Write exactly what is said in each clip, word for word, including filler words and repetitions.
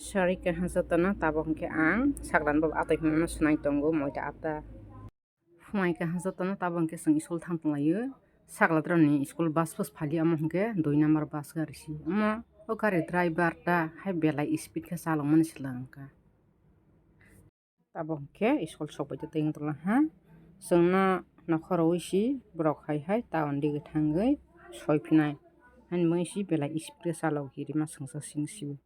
Sari kaham jotono tabok hwnkhe ang sakran bo atwi hwnwi swnai tongo moita ata. Phunai kaham jotono tabok hwnkhe chwng school thang tonglaio. Sakla rokni school bus phus phali omo hwnkhe dui number bus gari si. Omo o gari driver ta hai belai speed khe chalokmani swlangkha. Tabok hwnkhe school sokbaide tei wng tonglaha. Chwngno nokhoroi si borok hai hai town dige thangwi soiphinai. Ani bagwi si belai speed khe chalok hi rima swngchar sing sio.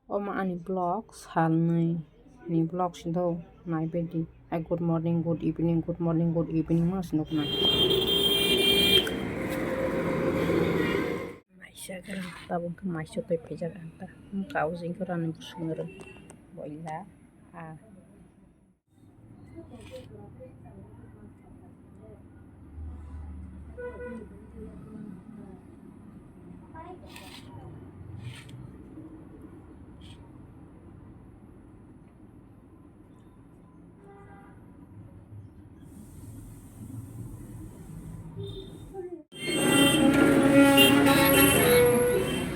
Omo ani vlog salnwi ni vlog si do naibaidi. Ai good morning, good evening, good morning, good evening ma si nuknai. Maisa khe tabuk khe maisa twi phaijak ang ta. Wng kha o jing khe rani bwswng rw boila a.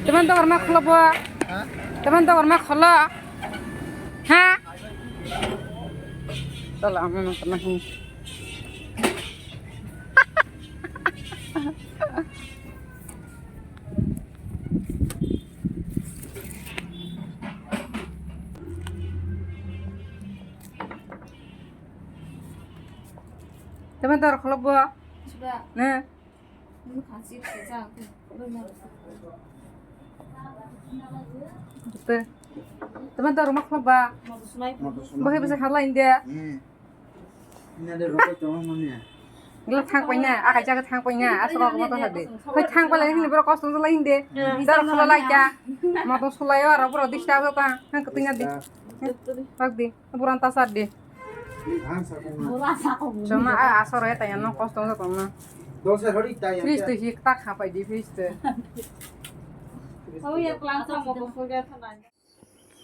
Teman dogar ma kholo bo? Ha? Teman dogar ma kholo? Ha? Tala ama nang tama hi. Teman dogar kholo bo? Siba. Ne? Nung kha chips khe cha, khe. Te. Teman dorok ma khulok ba? Moto sunai. Bo hai bwsa hala inde. Hmm. Ina de rokoi tong mani. Gila thang paina, akai jaga thang paina, asok ko moto hade. Hoi thang pala hini bro kosto lai inde. Hmm. Dor kholo lai ja. Moto sulai aro bro disturb ta. Hang ketinga di. Pak di. Buran tasar di. Chama a asor ya tanya no kosto sa tong na. Fridge tu hik tak hapai di fridge tu. Oh ya, kelang sama bosok ya, tenang.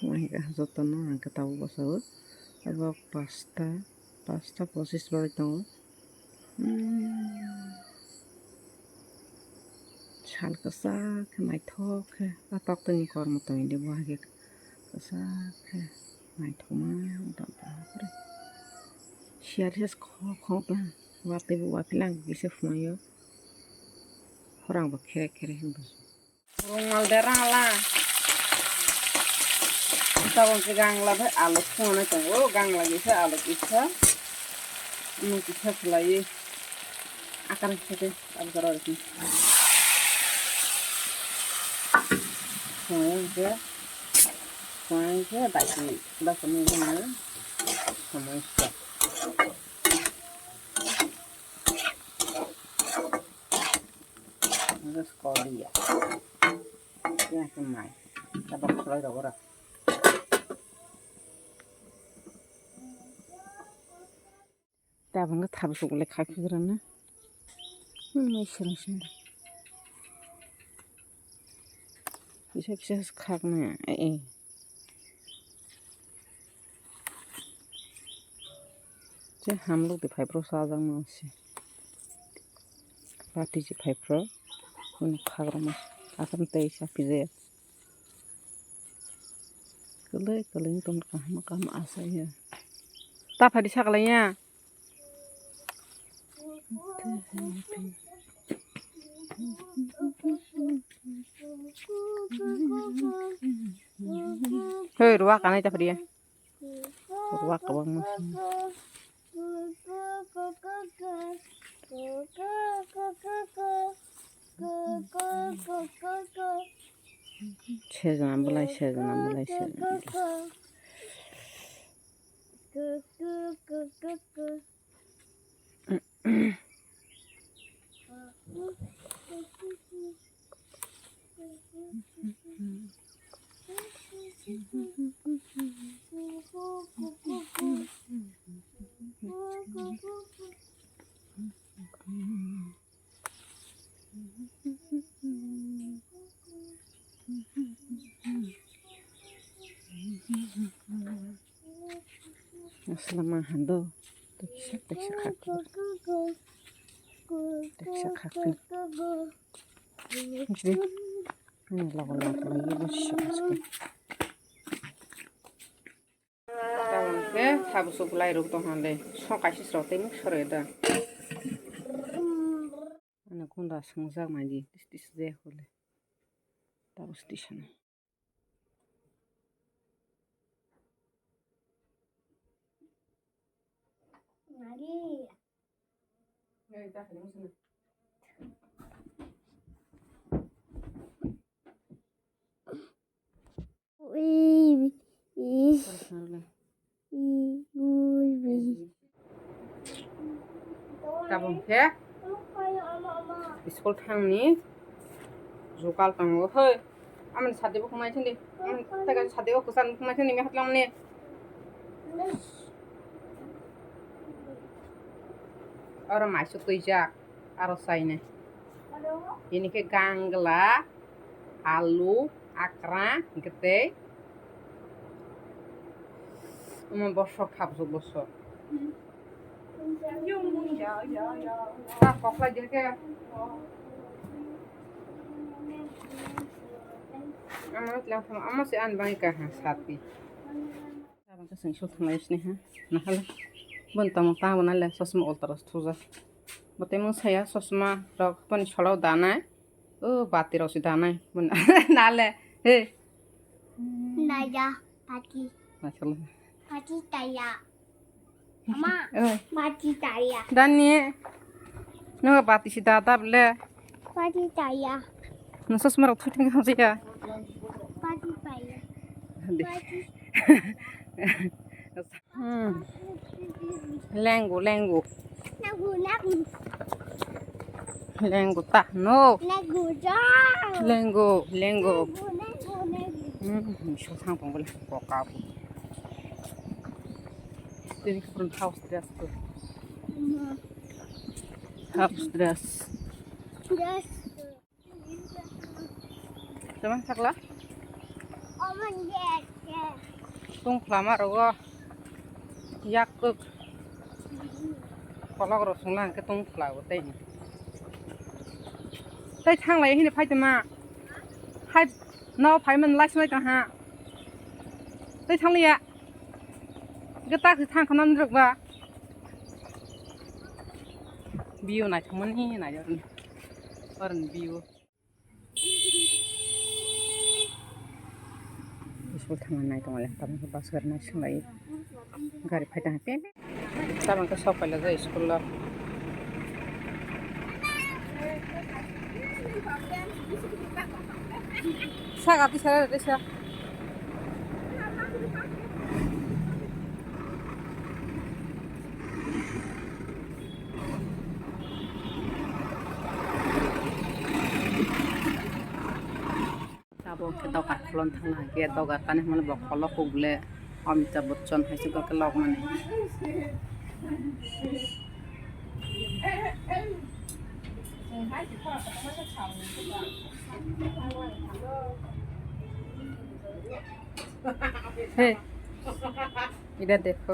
Wahika jotono ang khe tabuk bwsao. Abo pasta, pasta pochis bai tongo. Hmm. Sal kwchak khe naithok khe a toktwini kormo tongwi de bo hai khe kwchak khe naithokma wngkha bapre. Siyar se khok khok ta watwi bo waphila ang kisa phunaio khorang bo khere khere hinwi. Rungmal de rangla. Tabuk khe gangla bai alu phunuknai tongo. Gangla kisa alu kisa. Omo kisa khlaiwi akar kisa khe abjaro rikhi. Phunuknai khe, phunuknai khe daisi, daisi nungkha. Phunuknai khe. Just call dia. Dia ke mai. Tabuk khlai rok ora. Tabuk thap suk le khai khigra na. Hmm, mai sirang sirang. Kisa kisa khak na. Eh, eh. Che hamlok de phai pro sa jang no se. Pati che phai pro. Kun khagra ma. Asam tei sa pije. Kwlwi kwlwi tong kaham kaham asai ya. Ta phadi sa kalai ya. Hei, ruwa kanai ta phadi ya. Ruwa kabang mas. Sejna belai, sejna belai, sejna belai. Asla ma hando. Teksa, teksa khak. Teksa khak. Logo logo logo ye bo sisok sisok. Tabang khe thabuk suk lai rok tong hande. Sok kaisa srok tei muk soro da. Ani kunda swngjak mai di, tis tis je hole. Tabuk station. Tabuk khe school thangni jukal tongo hoi. Amoni sadi bo khwnai sindi. Amoni tega sadi bo kwchang khwnai sindi, mehat langni. Oro maiso twijak, aro chainai. Bini khe gangla, alu, akra, hwnkhe tei omo bosok, thabsuk bosok. Ta koklai di khe. Amo tlang thang, amo se an bai ka ha sati. Tabang khe chwng suk thanglai sini ha. Nahale. Bon tamo ta bo nale chosma ultra rok thujak. Bo tei mung saya chosma rok boni solo danai. O bati rok se danai. Bon nale. He. Naya, pati. Nahale. Pati taya. Ama, oi. Pati taya. Dani. Nang bati si dada bele. Pati taya. Nang chosma rok thwi thang kha ya. Pati taya. Pati. Hmm. Lengo, lengo. Lengo ta, no. Lengo ja. Lengo, lengo. Lengo, lengo, lengo. Hmm, so thang tong bele ko ka bu. Tini ko house dress ko. Hmm. House dress. Dress. Teman sakla? Tung phlama rogo yak kuk kolok rok sungla hwnkhe tung phla bo tei. Tei thanglai hini phai tongma. Hai no phai man lai swlai tong ha. Tei thangliya. Gata khe thang khana nrok ba. View naithokmani nai orni. Orni view. School thangna nai tongo le, tabuk bus gari nai swlai gari phai tang pe pe. Tabuk khe sok pailajak school o. Saka tisa resa. Tabuk khe dogar khulon thangna hwnkhe dogar tani hwnmani bo kholo kuk le Amitabh Bachchan hai se dogar logmani. Hey, ida dekho.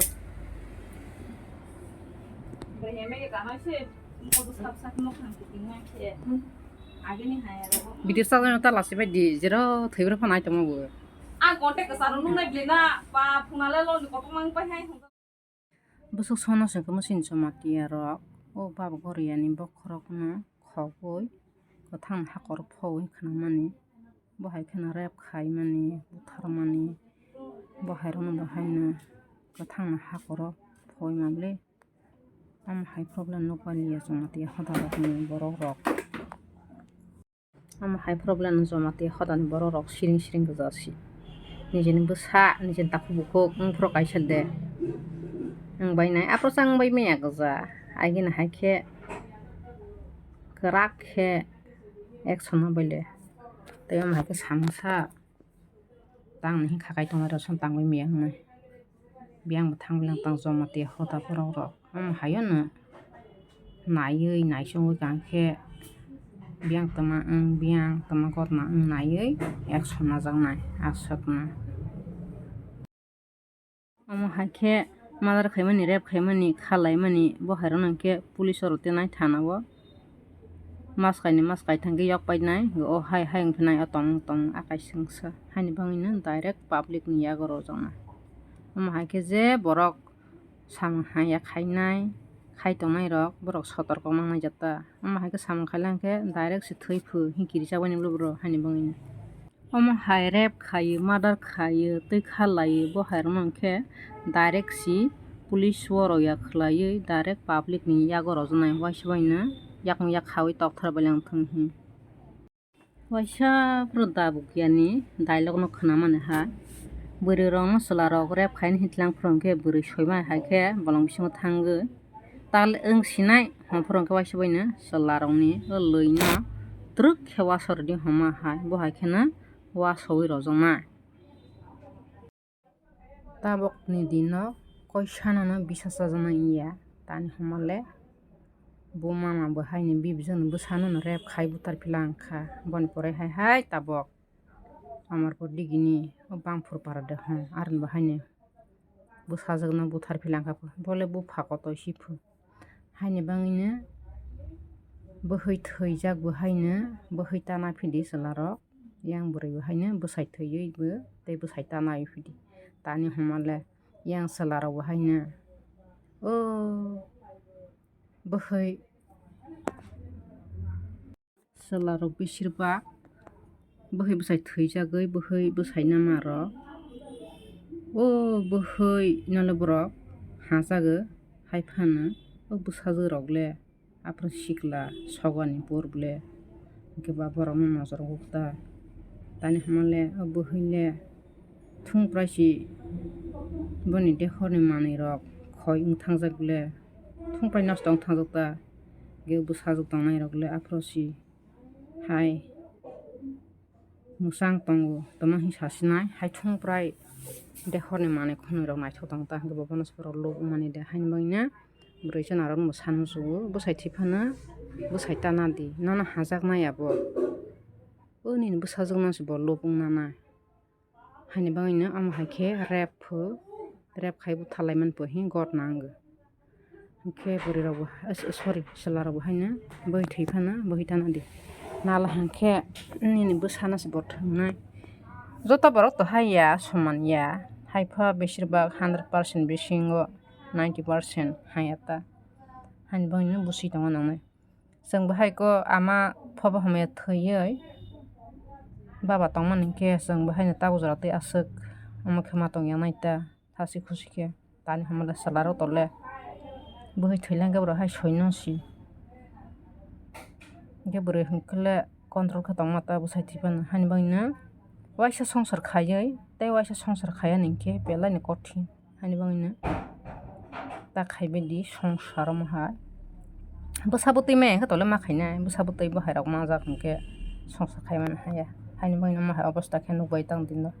Video sa ta lasi bai di jero thwi bwrwi phano item bo. Ang contact ka saro nung nai bwlai na ba phone le lo ni kotor mang pai hai. Bwswk sono se kwmwi sini chwng matiya rok o baba goriya ni bokhorok no khogwi kwthang hakor phowi khwnamani bo hai kheno rape khaimani butharmani bo hai rok no bo hai no kwthang hakoro phowi mabli. Omo hai problem nukbar liya chwng matiya hoda rokni borok rok. Omo hai problem no joma tei hodani borok rok siring siring gwja si. Nijini bwsa, nijini takhuk bukhuk wngphuru kaisa de. Wng bai nai, aphuru chang bai maya gwja. Agini hai khe kwrak khe action no bai le. Tei omo hai khe samungsa tang ni khakai tongnai rok song tangwi maya wngnai. Biyang bo thang bilang tang joma tei hoda borok rok. Omo haino naiwi naisingwi kaham khe biyang tama wng, biyang tama gotma wng naiwi action najaknai aswkno. Omo hai khe murder khaimani, rape khaimani, khalaimani bo hai rokno hwnkhe police o rw tenai thana o. Maskai ni maskai thangkhe yok painai, o hai hai wngphinai, o tong tong akai swngsa. Haini bagwino direct public ni yago rojana. Omo hai khe je borok samung haya khainai, khai tongnai rok, borok sotorko mangnai jata. Omo hai khe samung khailai khe direct se thwi phu, hinkhe rijak bai ni bwlai borok haini bagwino. Omo hai rape khaio, murder khaio, twi kha laio, bo hai rokno hwnkhe direct si police o rw ya khwlaiwi direct public ni yago rwjaknai, waisa baino yakung yak khaui tokthar bai lang thung hi. Waisa phuru dabuk yani dialogue no khwnamani hai, bwrwi rokno chwla rok rape khaini hitlang phuru hwnkhe bwrwi soimai hai khe bolong bisingo thangwi tal wng sinai hwn phuru hwnkhe waisa baino chwla rokni o lwino twrwk khe wasarwdi hwnma hai, bo hai kheno wasaui rojak na. Tabok ni dino koi sanano bisa chajaknai wngya, tani hwnmale bo mama bo haino bibijwk ni bwsano no rape khai buthar pila wngkha, boni pore hai hai tabok Amarpur digini o Bangphur para de hwn, aroni bo haino bwsajwkno buthar pila wngkha pho, bole bupha kotor si pho. Haini bagwino bwhwi thwijak bo haino bwhwi tana phidi chwla rok, yang bwrwi bo haino bwsai thwiwi bo tei bwsai tana wi phidi. Tani hwnmale yang chwla rok bo haino o bwhwi Chwla rok besir bak bwhwi bwsai thwijagwi bwhwi bwsai nama rok. O bwhwi nole borok hajagwi hai phano o bwsajwk rok le aphuru sikla sogani pur le hwnkhe ba borok no nojor gukta. Tani hwnmale o bwhwi le thung prai si boni dekhor ni manwi rok khoi wng thangjak le thung prai nosto wng thangjak ta. Ge bwsajwk tongnai rok le aphuru si hai mwchang tongo, tamo hi sasinai, hai thung prai dekhor ni manwi khwnwi rok naithok tong ta, hwnkhe bo bono se borok lob wngmani de, haini bagwi no bwrwi chwla rok no bo sa muchungo, bwsai thwi phano bwsai tana di, nono hajak nai abo, o nini bwsajwk no se bo lob wng nanai. Haini bagwino omo hai khe rape pho, rape khai butharlai mani pho hi ghotna wngo. Hwnkhe bwrwi rokbo, sorry, chwla rokbo haino bwhwi thwi phano bwhwi tana di. Nala hwnkhe nini bwsano se bo thwngnai. Joto borok to hai ya, soman ya. Hai pha besir bak hundred percent bisingo ninety percent hai ya ta. Haini bagwino bwswi tongma nangnai. Chwng bo hai khe ama phoba hamya thwiwi baba tongmani hwnkhe chwng bo haino tabuk jora twi aswk omo khe ma tongya nai ta thasi khusi khe. Tani hamya le chwla rok tole bwhwi thwilai khe borok hai soi no si hwnkhe bwrwi hwnkhe le control khe tongma ta bwsai thwi phano haini bagwino waisa songsar khaiwi tei waisa songsar khaiya ni hwnkhe belai ni kothin. Haini bagwino ta khaibai di songsar omo hai. Bwsa bwtwi maya khe tole ma khainai, bwsa bwtwi bo hai rok manjak hwnkhe songsar khaimani haya. Haini bagwino omo hai obosta khe nukbai tang dino.